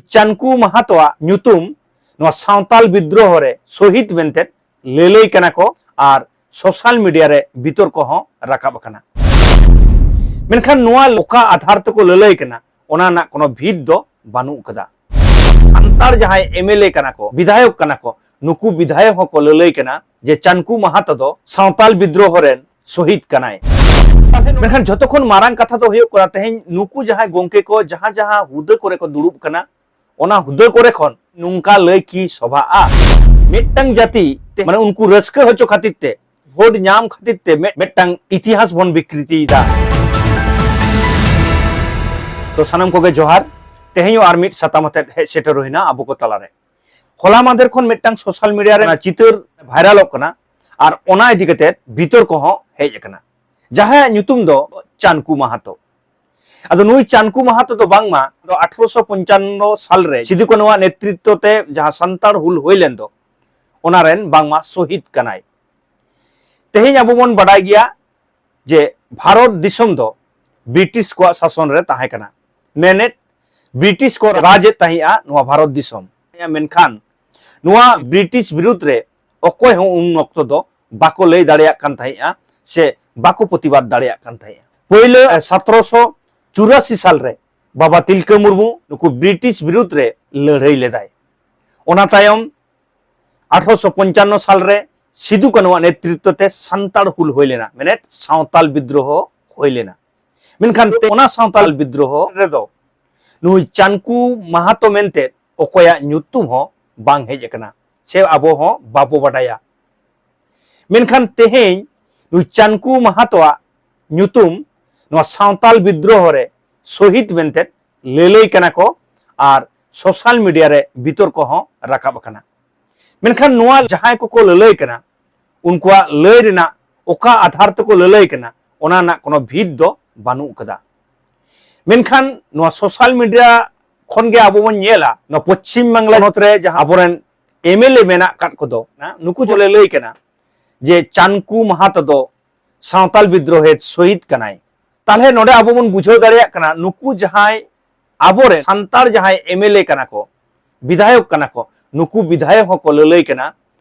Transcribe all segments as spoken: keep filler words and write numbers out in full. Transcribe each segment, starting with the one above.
ᱪᱟᱱᱠᱩ ᱢᱟᱦᱟᱛᱚᱣᱟᱜ ᱧᱩᱛᱩᱢ ᱱᱚᱣᱟ ᱥᱟᱶᱛᱟᱞ ᱵᱤᱫᱽᱨᱳᱦᱚ ᱨᱮ ᱥᱚᱦᱤᱫ ᱢᱮᱱᱛᱮ ᱞᱟᱹᱞᱟᱹᱭ ᱠᱟᱱᱟ ᱠᱚ ᱟᱨ ᱥᱳᱥᱟᱞ ᱢᱤᱰᱤᱭᱟ ᱨᱮ ᱵᱤᱛᱚᱨᱠᱚ ᱦᱚᱸ ᱨᱟᱠᱟᱵ ᱟᱠᱟᱱᱟ᱾ ᱢᱮᱱᱠᱷᱟᱱ ᱱᱚᱣᱟ ᱚᱠᱟ ᱟᱫᱷᱟᱨ ᱛᱮᱠᱚ ᱞᱟᱹᱞᱟᱹᱭ ᱠᱟᱱᱟ, ᱚᱱᱟ ᱨᱮᱱᱟᱜ ᱠᱳᱱᱳ ᱵᱷᱤᱛ ᱫᱚ ᱵᱟᱹᱱᱩᱜ ᱠᱟᱫᱟ᱾ ᱥᱟᱱᱛᱟᱲ ᱡᱟᱦᱟᱸᱭ ᱮᱢᱮᱞᱮ ᱠᱟᱱᱟ ᱠᱚ, ᱵᱤᱫᱷᱟᱭᱚᱠ ᱠᱟᱱᱟ ᱠᱚ, ᱱᱩᱠᱩ ᱵᱤᱫᱷᱟᱭᱚᱠ ᱦᱚᱸᱠᱚ ᱞᱟᱹᱞᱟᱹᱭ ᱠᱟᱱᱟ ᱡᱮ ᱪᱟᱱᱠᱩ ᱢᱟᱦᱟᱛᱚ ᱫᱚ ᱥᱟᱶᱛᱟᱞ ᱵᱤᱫᱽᱨᱳᱦᱚ ᱨᱮᱱ ᱥᱚᱦᱤᱫ ᱠᱟᱱᱟᱭ᱾ ᱢᱮᱱᱠᱷᱟᱱ ᱡᱷᱚᱛᱚ ᱠᱷᱚᱱ ᱢᱟᱨᱟᱝ ᱠᱟᱛᱷᱟ ᱫᱚ ᱦᱩᱭᱩᱜ ᱠᱟᱱᱟ, ᱛᱮᱦᱮᱧ ᱱᱩᱠᱩ ᱡᱟᱦᱟᱸᱭ ᱜᱚᱝᱠᱮ ᱠᱚ ᱡᱟᱦᱟᱸ ᱡᱟᱦᱟᱸ ᱦᱩᱫᱟᱹ ᱠᱚᱨᱮ ᱠᱚ ᱫᱩᱲᱩᱵ ᱠᱟᱱᱟ, ᱚᱱᱟ ᱦᱩᱫᱟᱹ ᱠᱚᱨᱮ ᱠᱷᱚᱱ ᱱᱚᱝᱠᱟ ᱞᱟᱹᱭ ᱠᱤ ᱥᱚᱵᱷᱟᱜᱼᱟ? ᱢᱤᱫᱴᱟᱝ ᱡᱟᱹᱛᱤ ᱛᱮ, ᱢᱟᱱᱮ, ᱩᱱᱠᱩ ᱨᱟᱹᱥᱠᱟᱹ ᱦᱚᱪᱚ ᱠᱷᱟᱹᱛᱤᱨ ᱛᱮ, ᱵᱷᱳᱴ ᱧᱟᱢ ᱠᱷᱟᱹᱛᱤᱨ ᱛᱮ ᱢᱤᱫ, ᱢᱤᱫᱴᱟᱝ ᱤᱛᱤᱦᱟᱥ ᱵᱚᱱ ᱵᱤᱠᱨᱤᱛᱤᱭᱮᱫᱟ᱾ ᱛᱚ, ᱥᱟᱱᱟᱢ ᱠᱚᱜᱮ ᱡᱚᱦᱟᱨ᱾ ᱛᱮᱦᱮᱧ ᱦᱚᱸ ᱟᱨ ᱢᱤᱫ ᱥᱟᱛᱟᱢ ᱟᱛᱮᱫ ᱦᱮᱡ ᱥᱮᱴᱮᱨ ᱦᱩᱭᱱᱟ ᱟᱵᱚ ᱠᱚ ᱛᱟᱞᱟᱨᱮ᱾ ᱦᱚᱞᱟ ᱢᱟᱫᱷᱮᱨ ᱠᱷᱚᱱ ᱢᱤᱫᱴᱟᱝ ᱥᱳᱥᱟᱞ ᱢᱤᱰᱤᱭᱟ ᱨᱮ ᱚᱱᱟ ᱪᱤᱛᱟᱹᱨ ᱵᱷᱟᱭᱨᱟᱞᱚᱜ ᱠᱟᱱᱟ ᱟᱨ ᱚᱱᱟ ᱤᱫᱤ ᱠᱟᱛᱮ ᱵᱤᱛᱚᱨᱠᱚ ᱦᱚᱸ ᱦᱮᱡ ᱟᱠᱟᱱᱟ, ᱡᱟᱦᱟᱸᱭᱟᱜ ᱧᱩᱛᱩᱢ ᱫᱚ ᱪᱟᱱᱠᱩ ᱢᱟᱦᱟᱛᱚ᱾ ᱟᱫᱚ ᱱᱩᱭ ᱪᱟᱱᱠᱩ ᱢᱟᱦᱟᱛᱚ ᱫᱚ ᱵᱟᱝᱢᱟ ᱫᱚ ᱟᱴᱷᱨᱚᱥᱚ ᱯᱚᱧᱪᱟᱱᱱᱚ ᱥᱟᱞ ᱨᱮ ᱥᱤᱫᱩ ᱠᱟᱹᱱᱩᱣᱟᱜ ᱱᱮᱛᱨᱤᱛᱛᱚ ᱛᱮ ᱡᱟᱦᱟᱸ ᱥᱟᱱᱛᱟᱲ ᱦᱩᱞ ᱦᱩᱭ ᱞᱮᱱ ᱫᱚ, ᱚᱱᱟ ᱨᱮᱱ ᱵᱟᱝᱢᱟ ᱥᱚᱦᱤᱫ ᱠᱟᱱᱟᱭ᱾ ᱛᱮᱦᱮᱧ ᱟᱵᱚ ᱵᱚᱱ ᱵᱟᱰᱟᱭ ᱜᱮᱭᱟ ᱡᱮ ᱵᱷᱟᱨᱚᱛ ᱫᱤᱥᱚᱢ ᱫᱚ ᱵᱨᱤᱴᱤᱥ ᱠᱚᱣᱟᱜ ᱥᱟᱥᱚᱱ ᱨᱮ ᱛᱟᱦᱮᱸ ᱠᱟᱱᱟ᱾ ᱢᱮᱱᱮᱫ, ᱵᱨᱤᱴᱤᱥ ᱠᱚ ᱨᱟᱡᱽ ᱮᱫ ᱛᱟᱦᱮᱸᱫᱼᱟ ᱱᱚᱣᱟ ᱵᱷᱟᱨᱚᱛ ᱫᱤᱥᱚᱢ᱾ ᱢᱮᱱᱠᱷᱟᱱ ᱱᱚᱣᱟ ᱵᱨᱤᱴᱤᱥ ᱵᱤᱨᱩᱫᱽ ᱨᱮ ᱚᱠᱚᱭ ᱦᱚᱸ ᱩᱱ ᱚᱠᱛᱚ ᱫᱚ ᱵᱟᱠᱚ ᱞᱟᱹᱭ ᱫᱟᱲᱮᱭᱟᱜ ᱠᱟᱱ ᱛᱟᱦᱮᱸᱫᱼᱟ ᱥᱮ ᱵᱟᱠᱚ ᱯᱨᱚᱛᱤᱵᱟᱫ ᱫᱟᱲᱮᱭᱟᱜ ᱠᱟᱱ ᱛᱟᱦᱮᱸᱫᱼᱟ᱾ ᱯᱳᱭᱞᱳ, ᱥᱚᱛᱨᱚᱥᱚ ᱪᱩᱨᱟᱥᱤ ᱥᱟᱞ ᱨᱮ ᱵᱟᱵᱟ ᱛᱤᱞᱠᱟᱹ ᱢᱩᱨᱢᱩ ᱱᱩᱠᱩ ᱵᱨᱤᱴᱤᱥ ᱵᱤᱨᱩᱫᱽ ᱨᱮ ᱞᱟᱹᱲᱦᱟᱹᱭ ᱞᱮᱫᱟᱭ᱾ ᱚᱱᱟ ᱛᱟᱭᱚᱢ ᱟᱴᱷᱨᱚᱥᱚ ᱯᱚᱧᱪᱟᱱᱱᱚ ᱥᱟᱞ ᱨᱮ ᱥᱤᱫᱩ ᱠᱟᱹᱱᱩᱣᱟᱜ ᱱᱮᱛᱨᱤᱛᱛᱚ ᱛᱮ ᱥᱟᱱᱛᱟᱲ ᱦᱩᱞ ᱦᱩᱭ ᱞᱮᱱᱟ, ᱢᱮᱱᱮᱫ ᱥᱟᱶᱛᱟᱞ ᱵᱤᱫᱽᱨᱳᱦᱚ ᱦᱩᱭ ᱞᱮᱱᱟ᱾ ᱢᱮᱱᱠᱷᱟᱱ ᱛᱮ ᱚᱱᱟ ᱥᱟᱶᱛᱟᱞ ᱵᱤᱫᱽᱨᱳᱦᱚ ᱨᱮᱫᱚ ᱱᱩᱭ ᱪᱟᱱᱠᱩ ᱢᱟᱦᱟᱛᱚ ᱢᱮᱱᱛᱮ ᱚᱠᱚᱭᱟᱜ ᱧᱩᱛᱩᱢ ᱦᱚᱸ ᱵᱟᱝ ᱦᱮᱡ ᱟᱠᱟᱱᱟ, ᱥᱮ ᱟᱵᱚ ᱦᱚᱸ ᱵᱟᱵᱚ ᱵᱟᱰᱟᱭᱟ᱾ ᱢᱮᱱᱠᱷᱟᱱ ᱛᱮᱦᱮᱧ ᱱᱩᱭ ᱪᱟᱱᱠᱩ ᱢᱟᱦᱟᱛᱚᱣᱟᱜ ᱧᱩᱛᱩᱢ ᱱᱚᱣᱟ ᱥᱟᱶᱛᱟᱞ ᱵᱤᱫᱽᱨᱳᱦᱚ ᱨᱮ ᱥᱚᱦᱤᱫ ᱢᱮᱱᱛᱮ ᱞᱟᱹᱞᱟᱹᱭ ᱠᱟᱱᱟ ᱠᱚ ᱟᱨ ᱥᱳᱥᱟᱞ ᱢᱤᱰᱤᱭᱟ ᱨᱮ ᱵᱤᱛᱚᱨᱠᱚ ᱦᱚᱸ ᱨᱟᱠᱟᱵ ᱟᱠᱟᱱᱟ᱾ ᱢᱮᱱᱠᱷᱟᱱ ᱱᱚᱣᱟ ᱡᱟᱦᱟᱸᱭ ᱠᱚᱠᱚ ᱞᱟᱹᱞᱟᱹᱭ ᱠᱟᱱᱟ, ᱩᱱᱠᱩᱣᱟᱜ ᱞᱟᱹᱭ ᱨᱮᱱᱟᱜ ᱚᱠᱟ ᱟᱫᱷᱟᱨ ᱛᱮᱠᱚ ᱞᱟᱹᱞᱟᱹᱭ ᱠᱟᱱᱟ, ᱚᱱᱟ ᱨᱮᱱᱟᱜ ᱠᱳᱱᱳ ᱵᱷᱤᱛ ᱫᱚ ᱵᱟᱹᱱᱩᱜ ᱠᱟᱫᱟ᱾ ᱢᱮᱱᱠᱷᱟᱱ ᱱᱚᱣᱟ ᱥᱳᱥᱟᱞ ᱢᱤᱰᱤᱭᱟ ᱠᱷᱚᱱ ᱜᱮ ᱟᱵᱚ ᱵᱚᱱ ᱧᱮᱞᱟ, ᱱᱚᱣᱟ ᱯᱚᱪᱷᱤᱢ ᱵᱟᱝᱞᱟ ᱯᱚᱱᱚᱛ ᱨᱮ ᱡᱟᱦᱟᱸ ᱟᱵᱚᱨᱮᱱ ᱮᱢᱮᱞᱮ ᱢᱮᱱᱟᱜ ᱟᱠᱟᱫ ᱠᱚᱫᱚ, ᱱᱩᱠᱩ ᱠᱚ ᱞᱟᱹᱞᱟᱹᱭ ᱠᱟᱱᱟ ᱡᱮ ᱪᱟᱱᱠᱩ ᱢᱟᱦᱟᱛᱚ ᱫᱚ ᱥᱟᱶᱛᱟᱞ ᱵᱤᱫᱽᱨᱳᱦᱮ ᱥᱚᱦᱤᱫ ᱠᱟᱱᱟᱭ᱾ ᱛᱟᱦᱞᱮ ᱱᱚᱰᱮ ᱟᱵᱚ ᱵᱚᱱ ᱵᱩᱡᱷᱟᱹᱣ ᱫᱟᱲᱮᱭᱟᱜ ᱠᱟᱱᱟ, ᱱᱩᱠᱩ ᱡᱟᱦᱟᱸᱭ ᱟᱵᱚᱨᱮᱱ ᱥᱟᱱᱛᱟᱲ ᱡᱟᱦᱟᱸᱭ ᱮᱢᱮᱞᱮ ᱠᱟᱱᱟ ᱠᱚ, ᱵᱤᱫᱷᱟᱭᱚᱠ ᱠᱟᱱᱟ ᱠᱚ, ᱱᱩᱠᱩ ᱵᱤᱫᱷᱟᱭᱚᱠ ᱦᱚᱸᱠᱚ ᱞᱟᱹᱞᱟᱹᱭ ᱠᱟᱱᱟ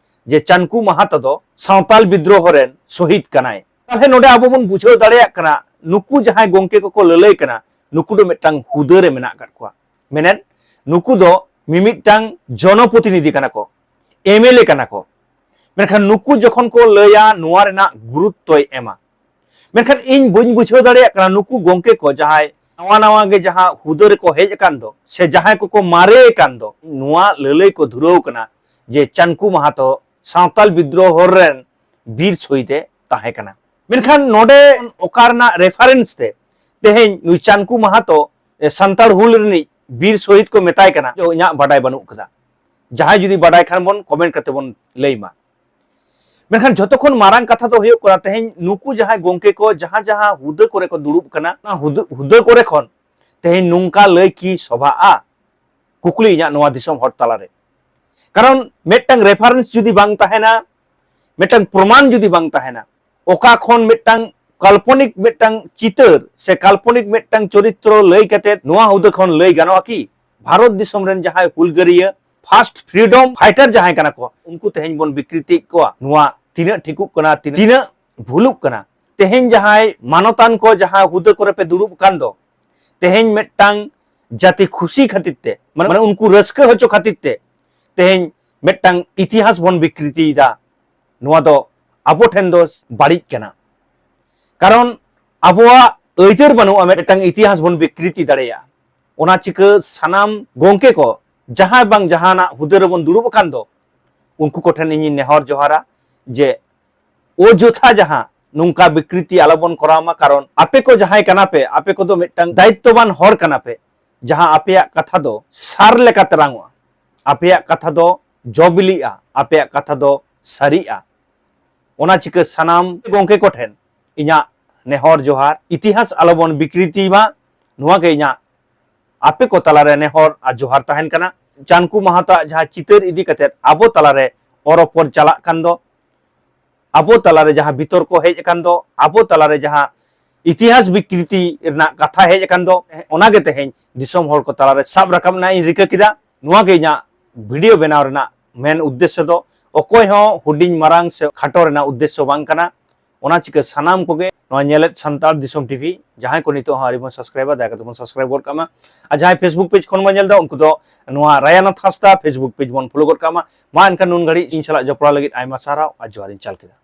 ᱡᱮ ᱪᱟᱱᱠᱩ ᱢᱟᱦᱟᱛᱚ ᱫᱚ ᱥᱟᱶᱛᱟᱞ ᱵᱤᱫᱽᱨᱳᱦᱚ ᱨᱮᱱ ᱥᱚᱦᱤᱫ ᱠᱟᱱᱟᱭ᱾ ᱛᱟᱦᱞᱮ ᱱᱚᱰᱮ ᱟᱵᱚ ᱵᱚᱱ ᱵᱩᱡᱷᱟᱹᱣ ᱫᱟᱲᱮᱭᱟᱜ ᱠᱟᱱᱟ, ᱱᱩᱠᱩ ᱡᱟᱦᱟᱸᱭ ᱜᱚᱝᱠᱮ ᱠᱚᱠᱚ ᱞᱟᱹᱞᱟᱹᱭ ᱠᱟᱱᱟ, ᱱᱩᱠᱩ ᱫᱚ ᱢᱤᱫᱴᱟᱝ ᱦᱩᱫᱟᱹ ᱨᱮ ᱢᱮᱱᱟᱜ ᱟᱠᱟᱫ ᱠᱚᱣᱟ᱾ ᱢᱮᱱᱮᱫ, ᱱᱩᱠᱩ ᱫᱚ ᱢᱤᱢᱤᱫᱴᱟᱝ ᱡᱚᱱᱚᱯᱨᱚᱛᱤᱱᱤᱫᱷᱤ ᱠᱟᱱᱟ ᱠᱚ, ᱮᱢᱮᱞᱮ ᱠᱟᱱᱟ ᱠᱚ᱾ ᱢᱮᱱᱠᱷᱟᱱ ᱱᱩᱠᱩ ᱡᱚᱠᱷᱚᱱ ᱠᱚ ᱞᱟᱹᱭᱟ, ᱱᱚᱣᱟ ᱨᱮᱱᱟᱜ ᱜᱩᱨᱩᱛᱛᱚᱭ ᱮᱢᱟ᱾ ᱢᱮᱱᱠᱷᱟᱱ ᱤᱧ ᱵᱟᱹᱧ ᱵᱩᱡᱷᱟᱹᱣ ᱫᱟᱲᱮᱭᱟᱜ ᱠᱟᱱᱟ, ᱱᱩᱠᱩ ᱜᱚᱝᱠᱮ ᱠᱚ ᱡᱟᱦᱟᱸᱭ ᱱᱟᱣᱟ ᱱᱟᱣᱟ ᱜᱮ ᱡᱟᱦᱟᱸ ᱦᱩᱫᱟᱹ ᱨᱮᱠᱚ ᱦᱮᱡ ᱟᱠᱟᱱ ᱫᱚ, ᱥᱮ ᱡᱟᱦᱟᱸᱭ ᱠᱚᱠᱚ ᱢᱟᱨᱮ ᱟᱠᱟᱱ ᱫᱚ, ᱱᱚᱣᱟ ᱞᱟᱹᱞᱟᱹᱭ ᱠᱚ ᱫᱷᱩᱨᱟᱹᱣ ᱠᱟᱱᱟ ᱡᱮ ᱪᱟᱱᱠᱩ ᱢᱟᱦᱟᱛᱚ ᱥᱟᱶᱛᱟᱞ ᱵᱤᱫᱽᱨᱳᱦᱚ ᱨᱮᱱ ᱵᱤᱨ ᱥᱚᱦᱤᱫ ᱮ ᱛᱟᱦᱮᱸ ᱠᱟᱱᱟ᱾ ᱢᱮᱱᱠᱷᱟᱱ ᱱᱚᱰᱮ ᱚᱠᱟ ᱨᱮᱱᱟᱜ ᱨᱮᱯᱷᱟᱨᱮᱱᱥ ᱛᱮ ᱛᱮᱦᱮᱧ ᱱᱩᱭ ᱪᱟᱱᱠᱩ ᱢᱟᱦᱟᱛᱚ, ᱮ, ᱥᱟᱱᱛᱟᱲ ᱦᱩᱞ ᱨᱤᱱᱤᱡ ᱵᱤᱨ ᱥᱚᱦᱤᱫ ᱠᱚ ᱢᱮᱛᱟᱭ ᱠᱟᱱᱟ, ᱤᱧᱟᱹᱜ ᱵᱟᱰᱟᱭ ᱵᱟᱹᱱᱩᱜ ᱠᱟᱫᱟ᱾ ᱡᱟᱦᱟᱸᱭ ᱡᱩᱫᱤ ᱵᱟᱰᱟᱭ ᱠᱷᱟᱱ ᱵᱚᱱ ᱠᱚᱢᱮᱱᱴ ᱠᱟᱛᱮ ᱵᱚᱱ ᱞᱟᱹᱭ ᱢᱟ᱾ ᱢᱮᱱᱠᱷᱟᱱ ᱡᱷᱚᱛᱚ ᱠᱷᱚᱱ ᱢᱟᱨᱟᱝ ᱠᱟᱛᱷᱟ ᱫᱚ ᱦᱩᱭᱩᱜ ᱠᱟᱱᱟ, ᱛᱮᱦᱮᱧ ᱱᱩᱠᱩ ᱡᱟᱦᱟᱸᱭ ᱜᱚᱝᱠᱮ ᱠᱚ ᱡᱟᱦᱟᱸ ᱡᱟᱦᱟᱸ ᱦᱩᱫᱟᱹ ᱠᱚᱨᱮ ᱠᱚ ᱫᱩᱲᱩᱵ ᱠᱟᱱᱟ, ᱚᱱᱟ ᱦᱩᱫᱟᱹ, ᱦᱩᱫᱟᱹ ᱠᱚᱨᱮ ᱠᱷᱚᱱ ᱛᱮᱦᱮᱧ ᱱᱚᱝᱠᱟ ᱞᱟᱹᱭ ᱠᱤ ᱥᱚᱵᱷᱟᱜᱼᱟ? ᱠᱩᱠᱞᱤ ᱤᱧᱟᱹᱜ ᱱᱚᱣᱟ ᱫᱤᱥᱚᱢ ᱦᱚᱲ ᱛᱟᱞᱟᱨᱮ᱾ ᱠᱟᱨᱚᱱ ᱢᱤᱫᱴᱟᱝ ᱨᱮᱯᱷᱟᱨᱮᱱᱥ ᱡᱩᱫᱤ ᱵᱟᱝ ᱛᱟᱦᱮᱱᱟ, ᱢᱤᱫᱴᱟᱝ ᱯᱨᱚᱢᱟᱱ ᱡᱩᱫᱤ ᱵᱟᱝ ᱛᱟᱦᱮᱱᱟ, ᱚᱠᱟ ᱠᱷᱚᱱ ᱢᱤᱫᱴᱟᱝ ᱠᱟᱞᱯᱚᱱᱤᱠ ᱢᱤᱫᱴᱟᱝ ᱪᱤᱛᱟᱹᱨ ᱥᱮ ᱠᱟᱞᱯᱚᱱᱤᱠ ᱢᱤᱫᱴᱟᱝ ᱪᱚᱨᱤᱛᱨᱚ ᱞᱟᱹᱭ ᱠᱟᱛᱮ ᱱᱚᱣᱟ ᱦᱩᱫᱟᱹ ᱠᱷᱚᱱ ᱞᱟᱹᱭ ᱜᱟᱱᱚᱜᱼᱟ ᱠᱤ? ᱵᱷᱟᱨᱚᱛ ᱫᱤᱥᱚᱢ ᱨᱮᱱ ᱡᱟᱦᱟᱸᱭ ᱦᱩᱞᱜᱟᱹᱨᱤᱭᱟᱹ, ᱯᱷᱟᱥᱴ ᱯᱷᱨᱤᱰᱚᱢ ᱯᱷᱟᱭᱴᱟᱨ ᱡᱟᱦᱟᱸᱭ ᱠᱟᱱᱟ ᱠᱚ, ᱩᱱᱠᱩ ᱛᱮᱦᱮᱧ ᱵᱚᱱ ᱵᱤᱠᱨᱤᱛᱤᱭᱮᱫ ᱠᱚᱣᱟ᱾ ᱱᱚᱣᱟ ᱛᱤᱱᱟᱹᱜ ᱴᱷᱤᱠᱚᱜ ᱠᱟᱱᱟ, ᱛᱤᱱᱟᱹᱜ ᱵᱷᱩᱞᱩᱜ ᱠᱟᱱᱟ? ᱛᱮᱦᱮᱧ ᱡᱟᱦᱟᱸᱭ ᱢᱟᱱᱚᱛᱟᱱ ᱠᱚ ᱡᱟᱦᱟᱸ ᱦᱩᱫᱟᱹ ᱠᱚᱨᱮ ᱯᱮ ᱫᱩᱲᱩᱵ ᱟᱠᱟᱱ ᱫᱚ, ᱛᱮᱦᱮᱧ ᱢᱤᱫᱴᱟᱝ ᱡᱟᱹᱛᱤ ᱠᱷᱩᱥᱤ ᱠᱷᱟᱹᱛᱤᱨ ᱛᱮ, ᱢᱟᱱᱮ, ᱢᱟᱱᱮ ᱩᱱᱠᱩ ᱨᱟᱹᱥᱠᱟᱹ ᱦᱚᱪᱚ ᱠᱷᱟᱹᱛᱤᱨ ᱛᱮ ᱛᱮᱦᱮᱧ ᱢᱤᱫᱴᱟᱝ ᱤᱛᱤᱦᱟᱥ ᱵᱚᱱ ᱵᱤᱠᱨᱤᱛᱤᱭᱮᱫᱟ᱾ ᱱᱚᱣᱟ ᱫᱚ ᱟᱵᱚ ᱴᱷᱮᱱ ᱫᱚ ᱵᱟᱹᱲᱤᱡ ᱠᱟᱱᱟ᱾ ᱠᱟᱨᱚᱱ ᱟᱵᱚᱣᱟᱜ ᱟᱹᱭᱫᱟᱹᱨ ᱵᱟᱹᱱᱩᱜᱼᱟ ᱢᱤᱫᱴᱟᱝ ᱤᱛᱤᱦᱟᱥ ᱵᱚᱱ ᱵᱤᱠᱨᱤᱛᱤ ᱫᱟᱲᱮᱭᱟᱜᱼᱟ᱾ ᱚᱱᱟ ᱪᱤᱠᱟᱹ ᱥᱟᱱᱟᱢ ᱜᱚᱝᱠᱮ ᱠᱚ ᱡᱟᱦᱟᱸᱭ ᱵᱟᱝ ᱡᱟᱦᱟᱱᱟᱜ ᱦᱩᱫᱟᱹ ᱨᱮᱵᱚᱱ ᱫᱩᱲᱩᱵ ᱟᱠᱟᱱ ᱫᱚ, ᱩᱱᱠᱩ ᱠᱚᱴᱷᱮᱱ ᱤᱧᱤᱧ ᱱᱮᱦᱚᱨ ᱡᱚᱦᱟᱨᱟ ᱡᱮ ᱚᱡᱚᱛᱷᱟ ᱡᱟᱦᱟᱸ ᱱᱚᱝᱠᱟ ᱵᱤᱠᱨᱤᱛᱤ ᱟᱞᱚᱵᱚᱱ ᱠᱚᱨᱟᱣ ᱢᱟ, ᱠᱟᱨᱚᱱ ᱟᱯᱮ ᱠᱚ ᱡᱟᱦᱟᱸᱭ ᱠᱟᱱᱟ ᱯᱮ, ᱟᱯᱮ ᱠᱚᱫᱚ ᱢᱤᱫᱴᱟᱝ ᱫᱟᱭᱤᱛᱛᱚᱵᱟᱱ ᱦᱚᱲ ᱠᱟᱱᱟ ᱯᱮ᱾ ᱡᱟᱦᱟᱸ ᱟᱯᱮᱭᱟᱜ ᱠᱟᱛᱷᱟ ᱫᱚ ᱥᱟᱨ ᱞᱮᱠᱟ ᱛᱮᱨᱟᱝᱚᱜᱼᱟ, ᱟᱯᱮᱭᱟᱜ ᱠᱟᱛᱷᱟ ᱫᱚ ᱡᱚ ᱵᱤᱞᱤᱜᱼᱟ, ᱟᱯᱮᱭᱟᱜ ᱠᱟᱛᱷᱟ ᱫᱚ ᱥᱟᱹᱨᱤᱜᱼᱟ᱾ ᱚᱱᱟ ᱪᱤᱠᱟᱹ ᱥᱟᱱᱟᱢ ᱜᱚᱝᱠᱮ ᱠᱚᱴᱷᱮᱱ ᱤᱧᱟᱹᱜ ᱱᱮᱦᱚᱨ ᱡᱚᱦᱟᱨ, ᱤᱛᱤᱦᱟᱥ ᱟᱞᱚᱵᱚᱱ ᱵᱤᱠᱨᱤᱛᱤ ᱢᱟ, ᱱᱚᱣᱟ ᱜᱮ ᱤᱧᱟᱹᱜ ᱟᱯᱮ ᱠᱚ ᱛᱟᱞᱟᱨᱮ ᱱᱮᱦᱚᱨ ᱟᱨ ᱡᱚᱦᱟᱨ ᱛᱟᱦᱮᱱ ᱠᱟᱱᱟ᱾ ᱪᱟᱱᱠᱩ ᱢᱟᱦᱟᱛᱟᱜ ᱡᱟᱦᱟᱸ ᱪᱤᱛᱟᱹᱨ ᱤᱫᱤ ᱠᱟᱛᱮ ᱟᱵᱚ ᱛᱟᱞᱟᱨᱮ ᱚᱨᱚᱯᱚᱨ ᱪᱟᱞᱟᱜ ᱠᱟᱱ ᱫᱚ, ᱟᱵᱚ ᱛᱟᱞᱟᱨᱮ ᱡᱟᱦᱟᱸ ᱵᱤᱛᱚᱨᱠᱚ ᱦᱮᱡ ᱟᱠᱟᱱ ᱫᱚ, ᱟᱵᱚ ᱛᱟᱞᱟᱨᱮ ᱡᱟᱦᱟᱸ ᱤᱛᱤᱦᱟᱥ ᱵᱤᱠᱨᱤᱛᱤ ᱨᱮᱱᱟᱜ ᱠᱟᱛᱷᱟ ᱦᱮᱡ ᱟᱠᱟᱱ ᱫᱚ, ᱚᱱᱟᱜᱮ ᱛᱮᱦᱮᱧ ᱫᱤᱥᱚᱢ ᱦᱚᱲ ᱠᱚ ᱛᱟᱞᱟᱨᱮ ᱥᱟᱵ ᱨᱟᱠᱟᱵ ᱨᱮᱱᱟᱜ ᱤᱧ ᱨᱤᱠᱟᱹ ᱠᱮᱫᱟ᱾ ᱱᱚᱣᱟ ᱜᱮ ᱤᱧᱟᱹᱜ ᱵᱷᱤᱰᱤᱭᱳ ᱵᱮᱱᱟᱣ ᱨᱮᱱᱟᱜ ᱢᱮᱱ ᱩᱫᱽᱫᱮᱥᱥᱚ ᱫᱚ᱾ ᱚᱠᱚᱭ ᱦᱚᱸ ᱦᱩᱰᱤᱧ ᱢᱟᱨᱟᱝ ᱥᱮ ᱠᱷᱟᱴᱚ ᱨᱮᱱᱟᱜ ᱩᱫᱽᱫᱮᱥᱥᱚ ᱵᱟᱝ ᱠᱟᱱᱟ᱾ ᱚᱱᱟ ᱪᱤᱠᱟᱹ ᱥᱟᱱᱟᱢ ᱠᱚᱜᱮ ᱱᱚᱣᱟ ᱧᱮᱞᱮᱫ ᱥᱟᱱᱛᱟᱲ ᱫᱤᱥᱚᱢ ᱴᱤᱵᱷᱤ ᱡᱟᱦᱟᱸᱭ ᱠᱚ ᱱᱤᱛᱚᱜ ᱦᱚᱸ ᱟᱹᱣᱨᱤ ᱵᱚᱱ ᱥᱟᱵᱥᱠᱨᱟᱭᱤᱵᱟ, ᱫᱟᱭᱟ ᱠᱟᱛᱮ ᱵᱚᱱ ᱥᱟᱵᱥᱠᱨᱟᱭᱤᱵ ᱜᱚᱫ ᱠᱟᱜ ᱢᱟ᱾ ᱟᱨ ᱡᱟᱦᱟᱸᱭ ᱯᱷᱮᱥᱵᱩᱠ ᱯᱮᱡᱽ ᱠᱷᱚᱱ ᱵᱚᱱ ᱧᱮᱞ ᱮᱫᱟ, ᱩᱱᱠᱩ ᱫᱚ ᱱᱚᱣᱟ ᱨᱟᱭᱟᱱᱟᱛᱷ ᱦᱟᱸᱥᱫᱟ ᱯᱷᱮᱥᱵᱩᱠ ᱯᱮᱡᱽ ᱵᱚᱱ ᱯᱷᱚᱞᱳ ᱜᱚᱫ ᱠᱟᱜ ᱢᱟ᱾ ᱢᱟ ᱮᱱᱠᱷᱟᱱ ᱱᱩᱱ ᱜᱷᱟᱹᱲᱤᱡ ᱤᱧ ᱥᱟᱞᱟᱜ ᱡᱚᱯᱲᱟᱣ ᱞᱟᱹᱜᱤᱫ ᱟᱭᱢᱟ ᱥᱟᱨᱦᱟᱣ ᱟᱨ ᱡᱚᱦᱟᱨ ᱤᱧ ᱪᱟᱞ ᱠᱮᱫᱟ᱾